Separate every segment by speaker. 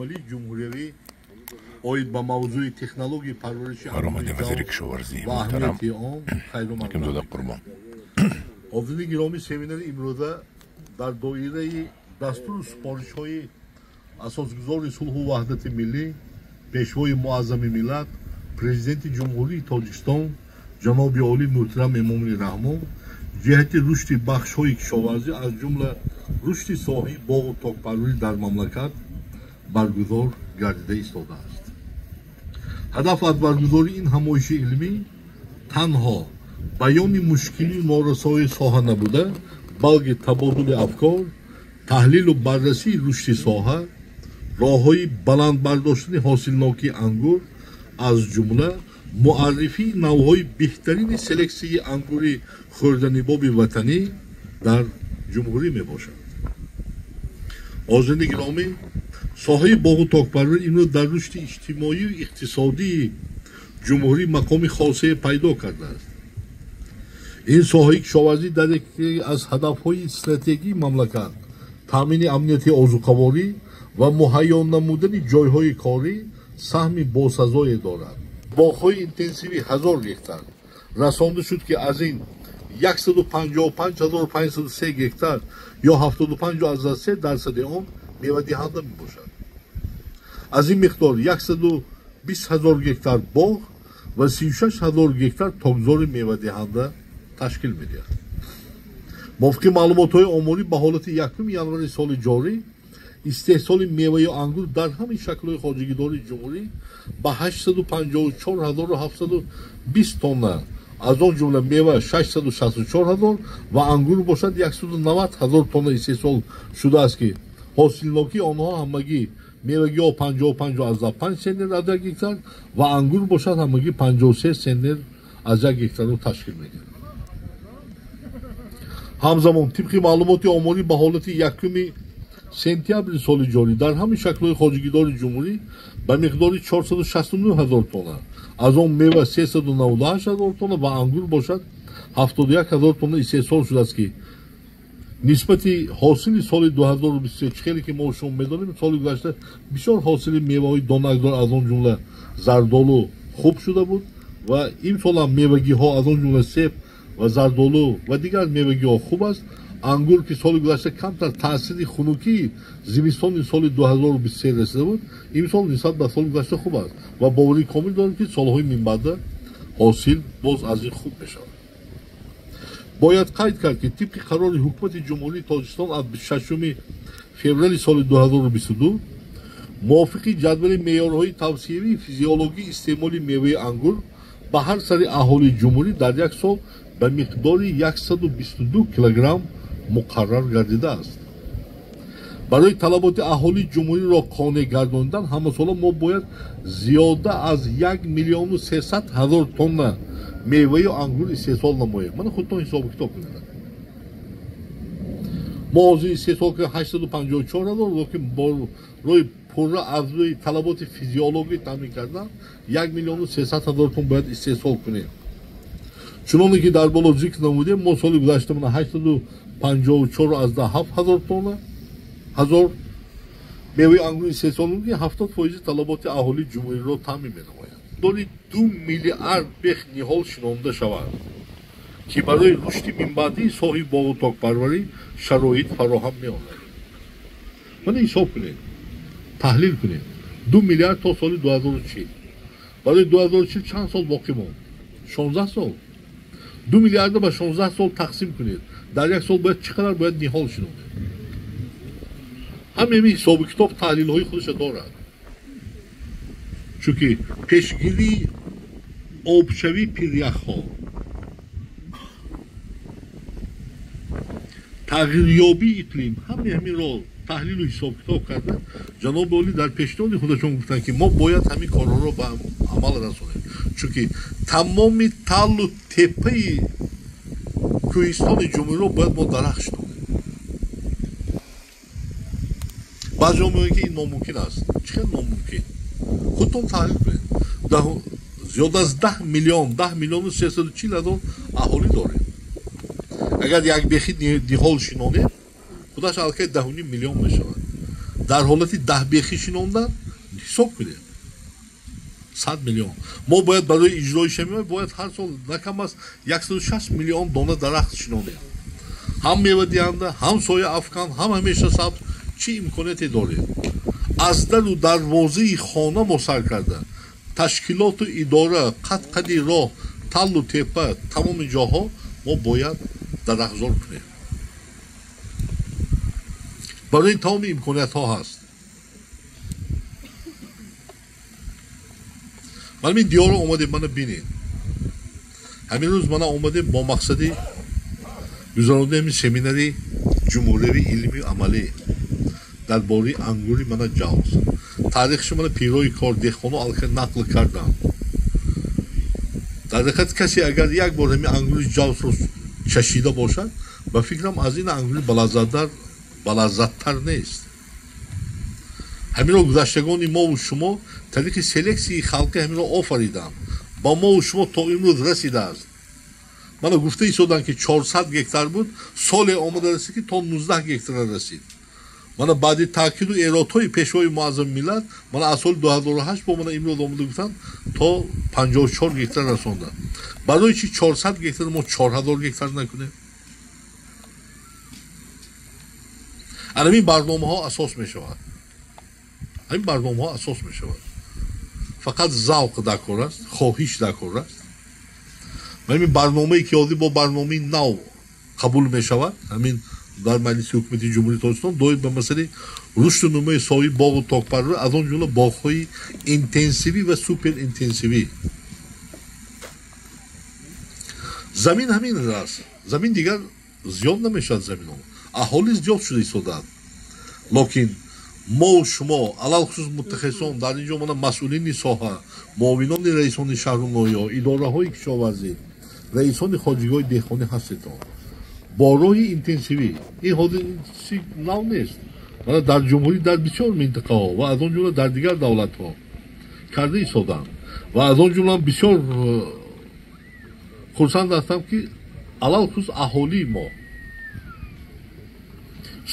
Speaker 1: Ҷумҳуриявӣ оид ба мавзӯи технологияи парвариши
Speaker 2: Баромади вазири кишоварзии
Speaker 1: ва
Speaker 2: муҳтарам
Speaker 1: аҳамияти он хайрумақдам.
Speaker 2: Ҳакимзода Қурбон.
Speaker 1: Ҳозири гиромӣ, семинари имрӯза дар доираи дастуру супоришҳои асосгузори сулҳу ваҳдати миллӣ, пешвои муаззами миллат, президенти Ҷумҳурии Тоҷикистон ҷаноби олӣ муҳтарам Эмомалӣ Раҳмон ҷиҳати рушди бахшҳои кишоварзӣ, аз ҷумла рушди соҳаи боғу токпарварӣ дар мамлакат баргузор гардида истодааст. Ҳадаф аз баргузории ин ҳамоиши илмӣ танҳо баёни мушкилию норасоии соҳа набуда, балки табодули афкор, таҳлилу баррасии рушди соҳа, роҳҳои баланд бардоштани ҳосилнокии ангур, аз ҷумла муаррифии навъҳои беҳтарини селексияи ангури хӯрданибоби ватанӣ дар ҷумҳурӣ мебошад. Ҳозирини гиромӣ, соҳаи боғу токпарварӣ имрӯз дар рушди иҷтимоию иқтисодии ҷумҳурӣ мақоми хосае пайдо кардааст. Ин соҳаи кишоварзӣ дар яке аз ҳадафҳои стратегии мамлакат, таъмини амнияти озуқаворӣ ва муҳайё намудани ҷойҳои корӣ саҳми босазое дорад. Боғҳои интенсивӣ 1000 гектар расонда шуд, ки аз ин 155 503 гектар ё 75,3% он мевадиҳанда мебошад. Аз ин миқдор 120 000 гектар боғ ва 36 000 гектар токзори мевадиҳанда ташкил медиҳад. Мувофиқи маълумотҳои оморӣ ба ҳолати 1 январи соли ҷорӣ истеҳсоли меваю ангур дар ҳамаи шаклҳои хоҷагидории ҷумҳурӣ ба 854 720 тонна, аз он ҷумла мева 664 000 ва ангур бошад 190 000 тонна истеҳсол шудааст, ки ҳосилнокии онҳо ҳамагӣ мевагиҳо 55,5 центнер аз як гектар ва ангур бошад ҳамагӣ 53 центнер аз як гектарро ташкил медиҳад. Ҳамзамон, тибқи маълумоти оморӣ ба ҳолати 1 сентябри соли ҷорӣ дар ҳамаи шаклҳои хоҷагидори ҷумҳурӣ ба миқдори 469 000 тонна, аз он мева 398 000 тонна ва ангур бошад 71 000 тонна истеҳсол шудааст, ки нисбати ҳосили соли 2023, чӣ хеле ки мо шумо медонем, соли гузашта бисёр ҳосили меваҳои донакдор, аз он ҷумла зардолу хуб шуда буд ва имсол ҳам мевагиҳо, аз он ҷумла себ ва зардолу ва дигар мевагиҳо хуб аст. Ангур, ки соли гузашта камтар таъсири хунукии зимистони соли 2023 расида буд, имсол нисбат ба соли гузашта хуб аст ва боварии комил дорем, ки солҳои минбаъда ҳосил боз аз ин хуб мешавад. Бояд қайд кард, ки тибқи қарори Ҳукумати Ҷумҳурии Тоҷикистон аз 6 феврали соли 2022 мувофиқи ҷадвали меъёрҳои тавсиявии физиологии истеъмоли меваи ангур ба ҳар сари аҳолии ҷумҳурӣ дар як сол ба миқдори 122 килограмм муқаррар гардидааст. Барои талаботи аҳолии ҷумҳуриро қонеъ гардонидан ҳамасола мо бояд зиёда аз 1 300 000 тонна меваю ангур истеҳсол намоем. Мана, худтон ҳисобу китоб кунед. Мо ҳозир истеҳсол кардем 854 000, лекин барои пурра аз рӯи талаботи физиологӣ таъмин кардан 1 300 000 тонна бояд истеҳсол кунем. Чуноне ки дар боло зикр намудем, мо соли гузашта мана 854,7 ҳазор тонна ҳазор меваи ангур истеҳсол намудем, ки 70% талаботи аҳолии ҷумҳуриро таъмин менамояд. Дори 2 миллиард бех ниҳол шинонда шавад, ки барои рушди минбаъдии соҳаи боғу токпарварӣ шароит фароҳам меорад. Мана, ҳисоб кунед, таҳлил кунед: 2 миллиард то соли 2040. Барои 2040 чанд сол боқӣ монд? 16 сол. 2 миллиарда ба 16 сол тақсим кунед, дар як сол бояд чӣ қадар бояд ниҳол шинонед? Ҳамаи ҳисобу китоб, таҳлилҳои худашо дорад, чунки пешгирии обшавии пиряхҳо, тағйирёбии иқлим, ҳамаи ҳаминро таҳлилу ҳисобкитоб карда, ҷаноби олӣ дар пешниҳоди худашон гуфтанд, ки мо бояд ҳамин корҳоро ба амал расонем, чунки тамоми таллу теппаи кӯҳистони ҷумҳуриро бояд мо дарахт шинонем. Баъзеҳо мегӯянд, ки ин номумкин аст. Чӣ хел номумкин? Худтон таҳлил кунед. Зиёд аз 10 миллион, 10 340 000 аҳолӣ дорем. Агар як бехи ниҳол шинонем, худаш аллакай 10,5 миллион мешавад. Дар ҳолати 10 бехӣ шинондан ҳисоб кунед 100 миллион. Мо бояд барои иҷрои шамима бояд ҳар сол на кам аз 160 миллион дона дарахт шинонем. Ҳам мевадиҳанда, ҳам соя афкан, ҳам ҳамеша сабз. Чӣ имконияте дорем? Аз дару дарвозаи хона мо сар карда, ташкилоту идора, қад-қади роҳ, таллу тепа, тамоми ҷоҳо мо бояд дарахтзор кунем. Барои ин тамоми имкониятҳо ҳаст. Ман ин диёрро омадем, мана бинед. Ҳамин рӯз мана омадем бо мақсади гузарондани семинари ҷумҳуриявии илмию амалӣ дар бораи ангури мана ҷавз. Таърихшо мана пирои кор деҳқоно аллакай нақл кардам. Дар ҳақиқат касе агар як бор ҳамин ангури ҷавзро чашида бошад, ба фикрам аз ин ангури балаззаттар нест. Ҳаминро гузаштагони мову шумо тариқи селексияи халқӣ ҳаминро офариданд. Ба мову шумо то имрӯз расидааст. Мана гуфта истоданд ки 400 гектар буд, соле омада расид ки то 19 гектара расид. Мана баъди таъкиду эродҳои пешвои муаззами миллат, мана аз соли 2008 бо мана имрӯз омада гуфтанд то 54 гектар расонданд. Барои чи 400 гектар мо 4000 гектар накунем? Ҳамин барномаҳо асос мешавад. Ҳамин барномаҳо асос мешавад. Фақат завқ дар кор аст, хоҳиш дар кор аст. Ҳамин барномае ки ҳозир бо барномаи нав қабул мешавад, ҳамин дар Маҷлиси ҳукумати Ҷумҳурии Тоҷикистон доир ба масъалаи рушду нумӯи соҳаи боғу токпарварӣ, аз он ҷумла боғҳои интенсивӣ ва суперинтенсивӣ. Замин ҳамин аст. Замин дигар зиёд намешавад заминҳо. Аҳолӣ зиёд шуда истодааст. Локин мо шумо, алалхусус мутахассисон, дар ин ҷо мана масъулини соҳа, муовинони раисони шаҳру ноҳияҳо, идораҳои кишоварзӣ, раисони хоҷагиҳои деҳқонӣ ҳастедон. Бо роҳи интенсивӣ, ин ҳодиси нав нест. Мана дар ҷумҳурӣ дар бисёр минтақаҳо ва аз он ҷумла дар дигар давлатҳо карда истоданд. Ва аз он ҷумла бисёр хурсанд ҳастам ки алалхусус аҳолии мо,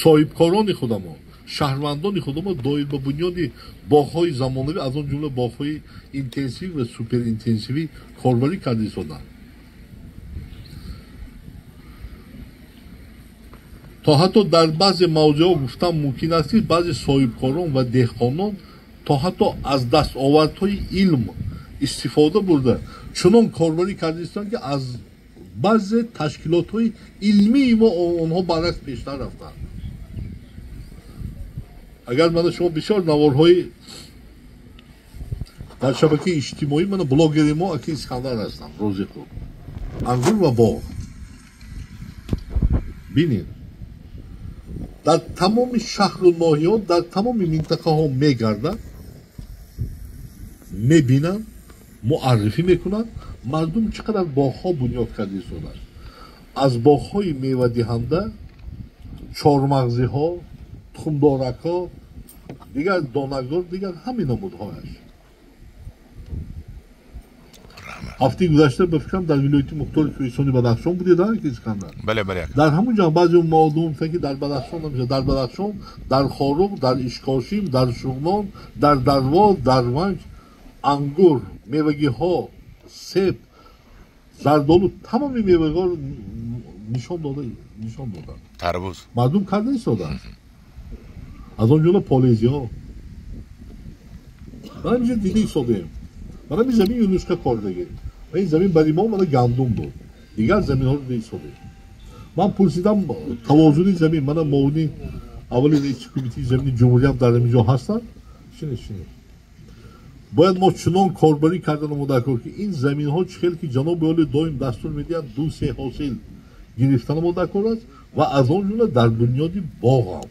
Speaker 1: соҳибкорони худамо, шаҳрвандони худамо доир ба бунёди боғҳои замонавӣ, аз он ҷумла боғҳои интенсивӣ ва суперинтенсивӣ корбарӣ карда истоданд. То ҳатто дар баъзе мавзеъҳо гуфтан мумкин аст ки баъзе соҳибкорон ва деҳқонон то ҳатто аз дастовардҳои илм истифода бурда чунон корбарӣ карда истоданд ки аз баъзе ташкилотҳои илмии мо онҳо баръакс пештар рафтанд. Агар мана шумо бисёр наворҳои дар шабакаи иҷтимоӣ, мана блогери мо аки Искандар ҳастанд, Розиқов, ангур ва боғ бинед, дар тамоми шаҳру ноҳияҳо, дар тамоми минтақаҳо мегарданд, мебинанд, муаррифӣ мекунанд мардум чӣ қадар боғҳо бунёд карда истодааст. Аз боғҳои мевадиҳанда, чормағзиҳо, тухмдоракҳо, дигар донагдор, дигар ҳамин намудҳояш. Ҳафтаи гузашта ба фикрам дар вилояти Мухтори Кӯҳистони Бадахшон будед, ки Искандар?
Speaker 2: Бале, бале.
Speaker 1: Дар ҳамон ҷо баъзе мардум гуфтанд ки дар Бадахшон намешавад. Дар Бадахшон, дар Хоруғ, дар Ишкошим, дар Шуғнон, дар Дарвоз, дар Ванҷ ангур, мевагиҳо, себ, зардолу, тамоми мевагиҳоро нишон доданд.
Speaker 2: Тарбуз.
Speaker 1: Мардум карда истоданд. Аз он ҷумла полезиҳо. Ман ҳаминҷо дида истодаем. Мана ин замин юнучқа кордагӣ. Ва ин замин барои мо мана гандум буд. Дигар заминҳоро дида истодем. Ман пурсидам тавозуни замин, мана муовини аввали раиси кумитаи замини ҷумҳуриям дар ҳамин ҷо ҳастанд. Шинед, шинед. Бояд мо чунон корбарӣ кардан омода кор ки ин заминҳо чӣ хел ки ҷаноби олӣ доим дастур медиҳанд, 2-3 ҳосил гирифтан омода кор аст ва аз он ҷумла дар бунёди боғам.